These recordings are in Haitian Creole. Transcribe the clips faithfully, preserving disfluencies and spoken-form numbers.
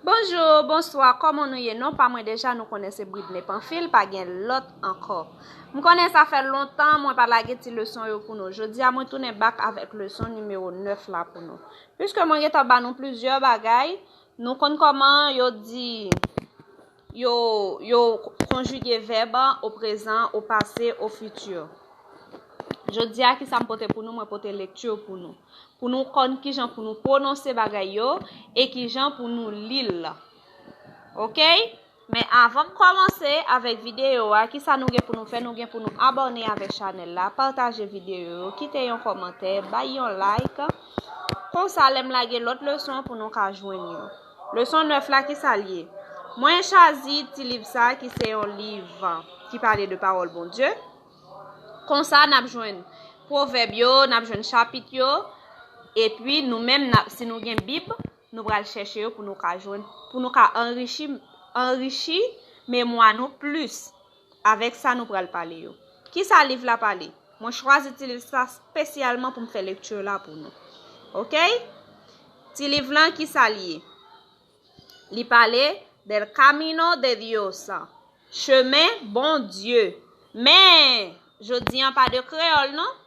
Bonjou, bonswa, kòman nou ye? Non pa mwen deja, nou konnen se Britney Panfil, pa gen lòt ankò. M konnen sa fè lontan mwen pa lage ti leson yo pou nou. Jodi a mwen tounen back avèk leson nimewo nèf la pou nou. Piske mwen gentan ba nou plizyè bagay, nou konn kòman yo di, yo, yo konjige vèb o prezan, o pase, o fiti. Jodi a, kisa m pote pou nou? Mwen pote lekti pou nou. Pou nou konn kijan pou nou pwononse bagay yo e kijan pou nou li l. Oke? Men avan m kòmanse avèk videyo a, kisa nou gen pou nou fè? Nou gen pou nou abòne avèk chanèl la, pataje videyo yo, kite yon kòmantè, bay yon like. Konsa, lè m lage lòt leson pou nou ka jwenn yo. Leson nèf la, kisa l ye? Mwen chwazi ti liv sa ki se yon liv ki pale de pawòl Bondye. Konsa, n ap jwenn pwovèb yo, n ap jwenn chapit yo, epi nou menm, n ap, si nou gen Bib, nou pral chèche yo pou nou ka jwenn, pou nou ka anrichi, anrichi memwa nou plis avèk sa nou pral pale yo. Kisa liv la pale? Mwen chwazi ti liv sa espesyalman pou m fè lekti la pou nou. Oke? Ti liv lan, kisa l ye? Li pale del camino de Dios, chemen Bondye. Men, jodi an pa de kreyòl, non.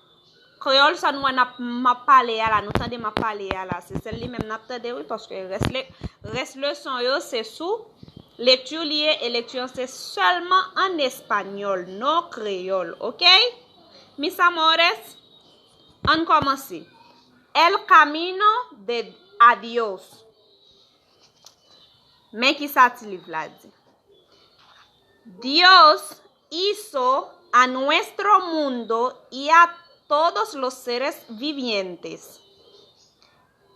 Kreyòl sa nou wè n ap, m ap pale a la, nou tande m ap pale a la. Se sèl li menm n ap tande, wi, paske rès le, rès leson yo, se sou lekti li ye, e lekti an se sèlman an espanyòl, non kreyòl, oke? Mis amores, ann kòmanse. El camino de a Dios. Men kisa ti liv la di. Dios hizo a nuestro mundo y a todos los seres vivientes.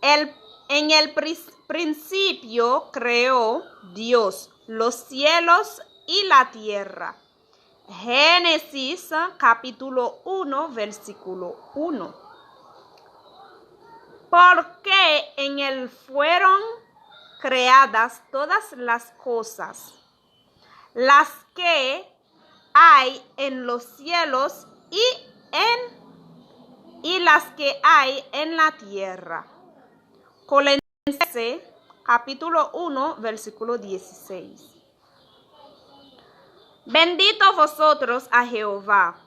El, en el pris- principio creó Dios los cielos y la tierra. Génesis capítulo uno, versículo uno. Porque en él fueron creadas todas las cosas, las que hay en los cielos y en y las que hay en la tierra. Colosenses capítulo uno, versículo dieciséis. Bendito vosotros a Jehová,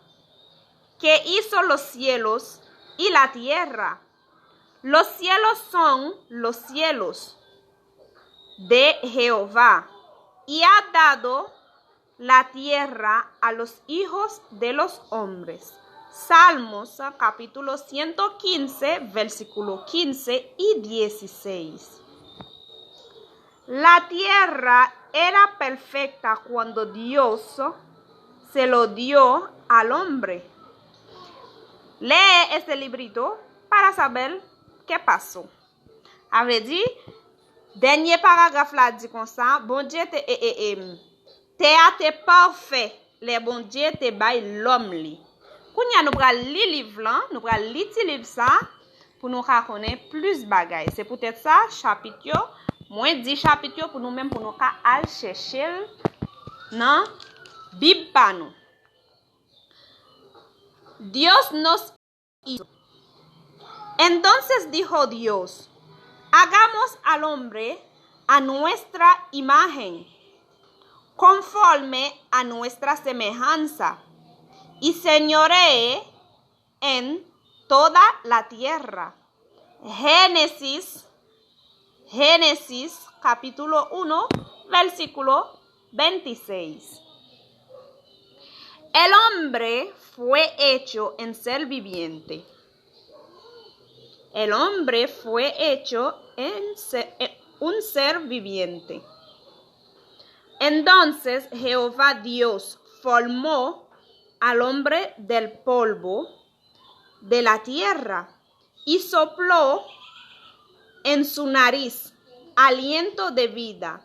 que hizo los cielos y la tierra. Los cielos son los cielos de Jehová, y ha dado la tierra a los hijos de los hombres. Salmos capítulo ciento quince, versículo quince y dieciséis. La tierra era perfecta cuando Dios se lo dio al hombre. Lee este librito para saber qué pasó. A vle di, dènye paragraf la di konsa, Bondye te, e, e, e, tè a te pafè lè Bondye te bay lòm li. Kounye a nou pral li liv lan, nou pral li ti liv sa pou nou ka konnen plis bagay. Se poutèt sa, chapit yo, mwen di chapit yo pou nou menm, pou nou ka al chèche l nan Bib pa nou. Dios nos hizo. Entonces dijo Dios: "Hagamos al hombre a nuestra imagen, conforme a nuestra semejanza, y señoree en toda la tierra". Génesis, Génesis capítulo uno, versículo veintiséis. El hombre fue hecho en ser viviente. El hombre fue hecho en se- en un ser viviente. Entonces Jehová Dios formó al hombre del polvo de la tierra y sopló en su nariz aliento de vida,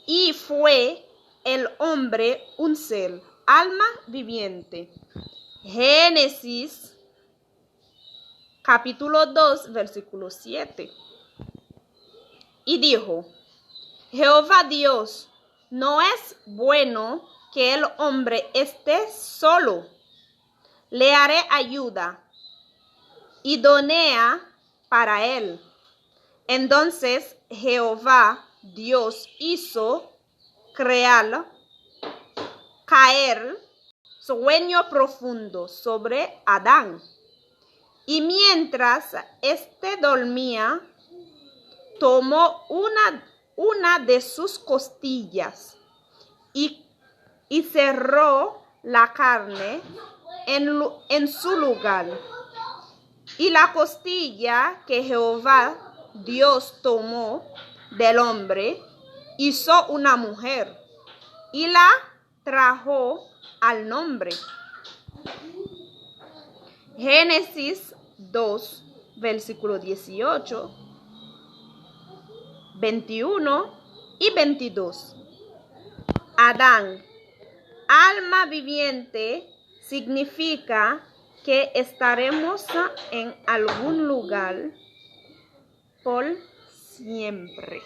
y fue el hombre un ser, alma viviente. Génesis capítulo dos, versículo siete. Y dijo: "Jehová Dios, no es bueno que el hombre esté solo. Le haré ayuda idónea para él". Entonces Jehová Dios hizo crear, caer sueño profundo sobre Adán. Y mientras este dormía, tomó una, una de sus costillas y, y cerró la carne en, lu- en su lugar. Y la costilla que Jehová Dios tomó del hombre, hizo una mujer y la trajo al hombre. Génesis dos, versículo dieciocho, veintiuno y veintidós. Adán, alma viviente, significa que estaremos en algún lugar por siempre.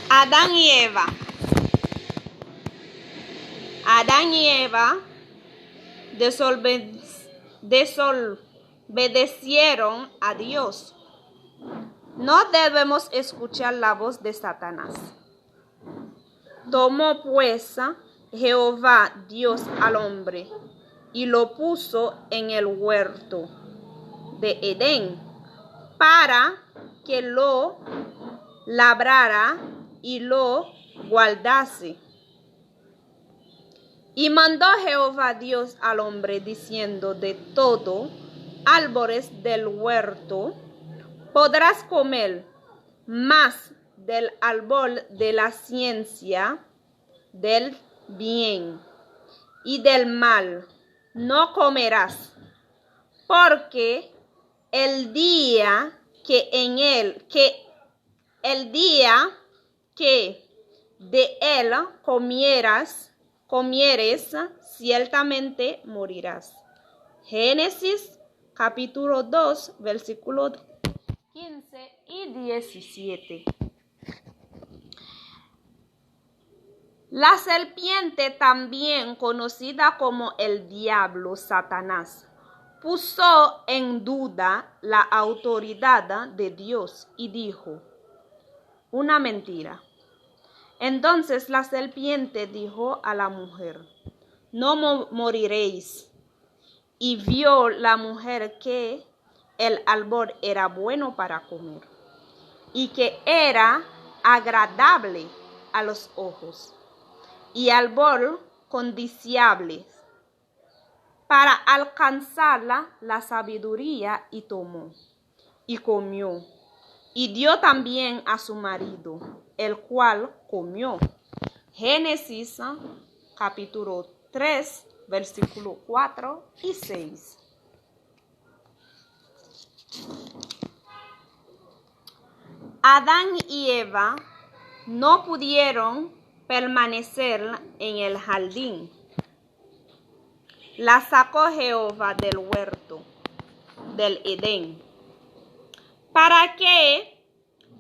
Adán y Eva. Adán y Eva desolve- desobedecieron a Dios. No debemos escuchar la voz de Satanás. Tomó pues Jehová Dios al hombre y lo puso en el huerto de Edén para que lo labrara y lo guardase. Y mandó Jehová Dios al hombre diciendo: de todo árboles del huerto podrás comer, mas del árbol de la ciencia del bien y del mal no comerás, porque el día que en él, que el día que de él comieras, comieres, ciertamente morirás. Génesis capítulo dos, versículo quince y diecisiete. La serpiente, también conocida como el diablo, Satanás, puso en duda la autoridad de Dios y dijo una mentira. Entonces la serpiente dijo a la mujer: no mo- moriréis. Y vio la mujer que el árbol era bueno para comer, y que era agradable a los ojos, y árbol codiciable para alcanzar la, la sabiduría, y tomó, y comió, y dio también a su marido, el cual comió. Génesis capítulo tres, versículo cuatro y seis. Adán y Eva no pudieron permanecer en el jardín. La sacó Jehová del huerto del Edén para que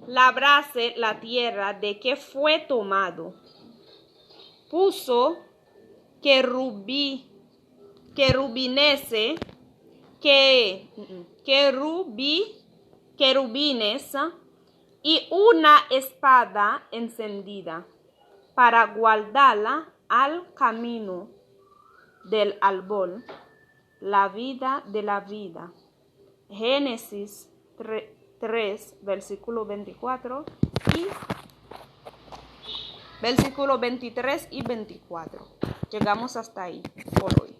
labrase la tierra de que fue tomado. Puso querubí, querubines, que, querubí, querubines y una espada encendida para guardarla al camino del árbol, la vida de la vida. Génesis tres, versículo veinticuatro y versículo veintitrés y veinticuatro. Llegamos hasta ahí por hoy.